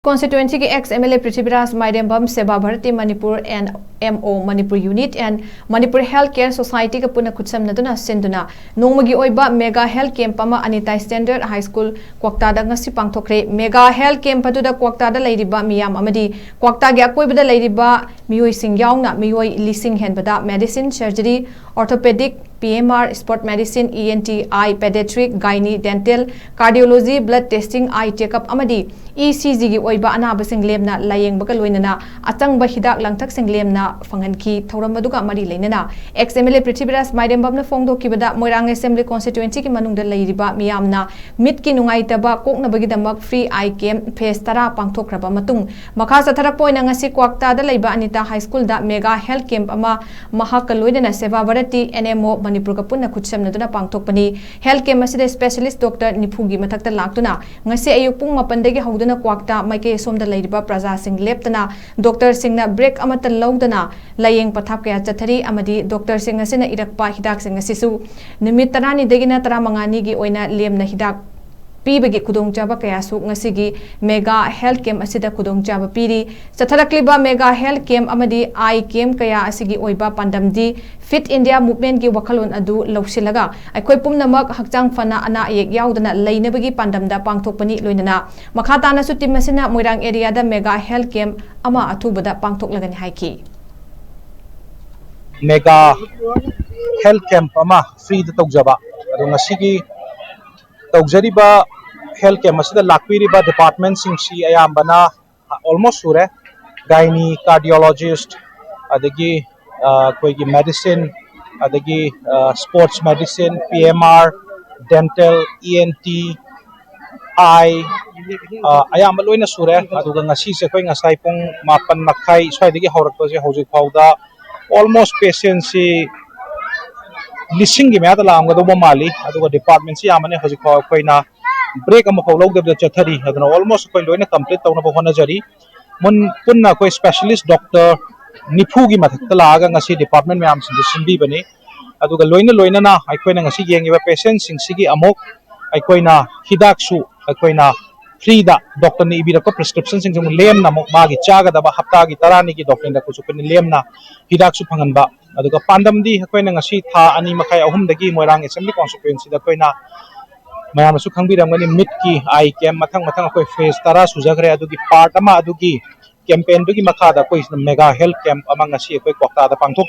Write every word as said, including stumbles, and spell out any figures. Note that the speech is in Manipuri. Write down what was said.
Constituency-ꯒꯤ ex M L A Prithviraj ꯃꯥꯏꯔꯦꯝꯕꯝ ꯁꯦꯕꯥ Bharti Manipur and M O Manipur Unit and Manipur Health Care Society-ꯒ ꯄꯨꯟꯅ ꯈꯨꯠꯁꯝꯅꯗꯨꯅ ꯁꯤꯟꯗꯨꯅ ꯅꯣꯡꯃꯒꯤ ꯑꯣꯏꯕ mega health camp ꯑꯃ ꯑꯅꯤꯇꯥ Standard High School ꯀ꯭ꯋꯥꯛꯇꯥꯗ ꯉꯁꯤ ꯄꯥꯡꯊꯣꯛꯈ꯭ꯔꯦ꯫ Mega health camp ꯑꯗꯨꯗ ꯀ꯭ꯋꯥꯛꯇꯥꯗ ꯂꯩꯔꯤꯕ ꯃꯤꯌꯥꯝ ꯑꯃꯗꯤ ꯀ꯭ꯋꯥꯛꯇꯥꯒꯤ ꯑꯀꯣꯏꯕꯗ ꯂꯩꯔꯤꯕ ꯃꯤꯑꯣꯏꯁꯤꯡ ꯌꯥꯎꯅ ꯃꯤꯑꯣꯏ ꯂꯤꯁꯤꯡ ꯍꯦꯟꯕꯗ medicine, surgery, orthopedic, P M R, sport medicine, E N T, eye, pediatric, gynae, dental, cardiology, blood testing, eye checkup ꯑꯃꯗꯤ E C G-ꯒꯤ ꯑꯣꯏꯕ ꯑꯅꯥꯕꯁꯤꯡ ꯂꯦꯝꯅ ꯂꯥꯌꯦꯡꯕꯒ ꯂꯣꯏꯅꯅ ꯑꯆꯪꯕ ꯍꯤꯗꯥꯛ ꯂꯥꯡꯊꯛꯁꯤꯡ ꯂꯦꯝꯅ ꯐꯪꯍꯟꯈꯤ꯫ ꯊꯧꯔꯝ ꯑꯗꯨꯒ ꯃꯔꯤ ꯂꯩꯅꯅ ex M L A Prithviraj ꯃꯥꯏꯔꯦꯝꯕꯝꯅ ꯐꯣꯡꯗꯣꯛꯈꯤꯕꯗ, Moirang Assembly Constituency-ꯒꯤ ꯃꯅꯨꯡꯗ ꯂꯩꯔꯤꯕ ꯃꯤꯌꯥꯝꯅ ꯃꯤꯠꯀꯤ ꯅꯨꯡꯉꯥꯏꯇꯕ ꯀꯣꯛꯅꯕꯒꯤꯗꯃꯛ free eye camp phase ꯇꯔꯥ ꯄꯥꯡꯊꯣꯛꯈ꯭ꯔꯕ ꯃꯇꯨꯡ, ꯃꯈꯥ ꯆꯠꯊꯔꯛꯄ ꯑꯣꯏꯅ ꯉꯁꯤ ꯀ꯭ꯋꯥꯛꯇꯥꯗ ꯂꯩꯕ Anita High School-ꯗ mega health camp ꯑꯃ ꯃꯍꯥꯛꯀ ꯂꯣꯏꯅꯅ ꯁꯦꯕꯥ ꯚꯥꯔꯇꯤ, N M O ꯃꯅꯤꯄꯨꯔꯒ ꯄꯨꯟꯅ ꯈꯨꯠꯁꯝꯅꯗꯨꯅ ꯄꯥꯡꯊꯣꯛꯄꯅꯤ꯫ Health camp ꯑꯁꯤꯗ specialist doctor ꯅꯤꯐꯨꯒꯤ ꯃꯊꯛꯇ ꯂꯥꯛꯇꯨꯅ ꯉꯁꯤ ꯑꯌꯨꯛ ꯄꯨꯡ ꯃꯥꯄꯟꯗꯒꯤ ꯍꯧꯗꯨꯅ ꯀ꯭ꯋꯥꯛꯇꯥ ꯃꯥꯏꯀꯩ ꯑꯁꯣꯝꯗ ꯂꯩꯔꯤꯕ ꯄ꯭ꯔꯖꯥꯁꯤꯡ ꯂꯦꯞꯇꯅ doctor-ꯁꯤꯡꯅ break ꯑꯃꯠꯇ ꯂꯧꯗꯅ ꯂꯥꯌꯦꯡ ꯄꯊꯥꯞ ꯀꯌꯥ ꯆꯠꯊꯔꯤ ꯑꯃꯗꯤ doctor-ꯁꯤꯡ ꯑꯁꯤꯅ ꯏꯔꯛꯄ ꯍꯤꯗꯥꯛꯁꯤꯡ ꯑꯁꯤꯁꯨ ꯅꯨꯃꯤꯠ ꯇꯔꯥꯅꯤꯗꯒꯤꯅ ꯇꯔꯥꯃꯉꯥꯅꯤꯒꯤ ꯑꯣꯏꯅ ꯂꯦꯝꯅ ꯍꯤꯗꯥꯛ ꯄꯤꯕꯒꯤ ꯈꯨꯗꯣꯡꯆꯥꯕ ꯀꯌꯥꯁꯨ ꯉꯁꯤꯒꯤ mega health camp ꯑꯁꯤꯗ ꯈꯨꯗꯣꯡꯆꯥꯕ ꯄꯤꯔꯤ꯫ ꯆꯠꯊꯔꯛꯂꯤꯕ mega health camp ꯑꯃꯗꯤ eye camp ꯀꯌꯥ ꯑꯁꯤꯒꯤ ꯑꯣꯏꯕ ꯄꯥꯟꯗꯝꯗꯤ Fit India Movement-ꯀꯤ ꯋꯥꯈꯜꯂꯣꯟ ꯑꯗꯨ ꯂꯧꯁꯤꯜꯂꯒ ꯑꯩꯈꯣꯏ ꯄꯨꯝꯅꯃꯛ ꯍꯛꯆꯥꯡ ꯐꯅ ꯑꯅꯥ ꯑꯌꯦꯛ ꯌꯥꯎꯗꯅ ꯂꯩꯅꯕꯒꯤ ꯄꯥꯟꯗꯝꯗ ꯄꯥꯡꯊꯣꯛꯄꯅꯤ꯫ ꯂꯣꯏꯅꯅ ꯃꯈꯥ ꯇꯥꯅꯁꯨ team ꯑꯁꯤꯅ ꯃꯣꯏꯔꯥꯡ area-ꯗ mega health camp ꯑꯃ ꯑꯊꯨꯕꯗ ꯄꯥꯡꯊꯣꯛꯂꯒꯅꯤ ꯍꯥꯏꯈꯤ꯫ Mega health camp ꯑꯃ free-ꯗ ꯇꯧꯖꯕ꯫ ꯑꯗꯣ ꯉꯁꯤꯒꯤ ꯇꯧꯖꯔꯤꯕ health camp ꯑꯁꯤꯗ ꯂꯥꯛꯄꯤꯔꯤꯕ department-ꯁꯤꯡꯁꯤ ꯑꯌꯥꯝꯕꯅ almost ꯁꯨꯔꯦ꯫ Gynae, cardiologist, ꯑꯗꯒꯤ ꯑ, ꯑꯩꯈꯣꯏꯒꯤ medicine, ꯑꯗꯒꯤ ꯑ, sports medicine, P M R, dental, E N T, eye, ꯑ, ꯑꯌꯥꯝꯕ ꯂꯣꯏꯅ ꯁꯨꯔꯦ꯫ ꯑꯗꯨꯒ ꯉꯁꯤꯁꯦ ꯑꯩꯈꯣꯏ ꯉꯁꯥꯏ ꯄꯨꯡ ꯃꯥꯄꯟ ꯃꯈꯥꯏ ꯁ꯭ꯋꯥꯏꯗꯒꯤ ꯍꯧꯔꯛꯄꯁꯦ ꯍꯧꯖꯤꯛ ꯐꯥꯎꯗ almost patient-ꯁꯤ ꯂꯤꯁꯤꯡꯒꯤ ꯃꯌꯥꯗ ꯂꯥꯛꯑꯝꯒꯗꯧꯕ ꯃꯥꯜꯂꯤ꯫ ꯑꯗꯨꯒ department-ꯁꯤ ꯌꯥꯝꯕꯅꯦ, ꯍꯧꯖꯤꯛ ꯐꯥꯎ ꯑꯩꯈꯣꯏꯅ break ꯑꯃꯐꯥꯎ ꯂꯧꯗꯕꯤꯗ ꯆꯠꯊꯔꯤ꯫ ꯑꯗꯨꯅ almost ꯑꯩꯈꯣꯏ ꯂꯣꯏꯅ complete ꯇꯧꯅꯕ ꯍꯣꯠꯅꯖꯔꯤ꯫ ꯃꯨꯟ-, ꯄꯨꯟꯅ ꯑꯩꯈꯣꯏ specialist doctor ꯅꯤꯐꯨꯒꯤ ꯃꯊꯛꯇ ꯂꯥꯛꯑꯒ ꯉꯁꯤ department ꯃꯌꯥꯝꯁꯤꯡꯁꯦ ꯁꯤꯟꯕꯤꯕꯅꯤ꯫ ꯑꯗꯨꯒ ꯂꯣꯏꯅ ꯂꯣꯏꯅꯅ ꯑꯩꯈꯣꯏꯅ ꯉꯁꯤ ꯌꯦꯡꯉꯤꯕ patient-ꯁꯤꯡꯁꯤꯒꯤ ꯑꯃꯨꯛ ꯑꯩꯈꯣꯏꯅ ꯍꯤꯗꯥꯛꯁꯨ ꯑꯩꯈꯣꯏꯅ ꯐ꯭ꯔꯤꯗ ꯗꯣꯛꯇꯔꯅ ꯏꯕꯤꯔꯛꯄ ꯄ꯭ꯔꯤꯁꯀ꯭ꯔꯤꯞꯁꯟꯁꯤꯡꯁꯦ ꯑꯃꯨꯛ ꯂꯦꯝꯅ ꯑꯃꯨꯛ ꯃꯥꯒꯤ ꯆꯥꯒꯗꯕ ꯍꯞꯇꯥꯒꯤ ꯇꯔꯥꯅꯤꯒꯤ ꯗꯣꯛꯇꯔꯅ ꯑꯩꯈꯣꯏꯁꯨ ꯑꯩꯈꯣꯏꯅ ꯂꯦꯝꯅ ꯍꯤꯗꯥꯛꯁꯨ ꯐꯪꯍꯟꯕ꯫ ꯑꯗꯨꯒ ꯄꯥꯟꯗꯝꯗꯤ ꯑꯩꯈꯣꯏꯅ ꯉꯁꯤ ꯊꯥ ꯑꯅꯤ ꯃꯈꯥꯏ ꯑꯍꯨꯝꯗꯒꯤ ꯃꯣꯏꯔꯥꯡ ꯑꯦꯁꯦꯝꯕ꯭ꯂꯤ ꯀꯣꯟꯁꯇꯤꯇ꯭ꯋꯦꯟꯁꯤꯗ ꯑꯩꯈꯣꯏꯅ, ꯃꯌꯥꯝꯅꯁꯨ ꯈꯪꯕꯤꯔꯝꯒꯅꯤ, ꯃꯤꯠꯀꯤ ꯑꯥꯏ ꯀꯦꯝ ꯃꯊꯪ ꯃꯊꯪ ꯑꯩꯈꯣꯏ ꯐꯦꯁ ꯇꯔꯥ ꯁꯨꯖꯈ꯭ꯔꯦ꯫ ꯑꯗꯨꯒꯤ ꯄꯥꯔꯠ ꯑꯃ ꯑꯗꯨꯒꯤ ꯀꯦꯝꯄꯦꯟꯗꯨꯒꯤ ꯃꯈꯥꯗ ꯑꯩꯈꯣꯏꯁꯤꯅ ꯃꯦꯒꯥ ꯍꯦꯜꯊ ꯀꯦꯝꯞ ꯑꯃ ꯉꯁꯤ ꯑꯩꯈꯣꯏ ꯀ꯭ꯋꯥꯛꯇꯥꯗ ꯄꯥꯡꯊꯣꯛ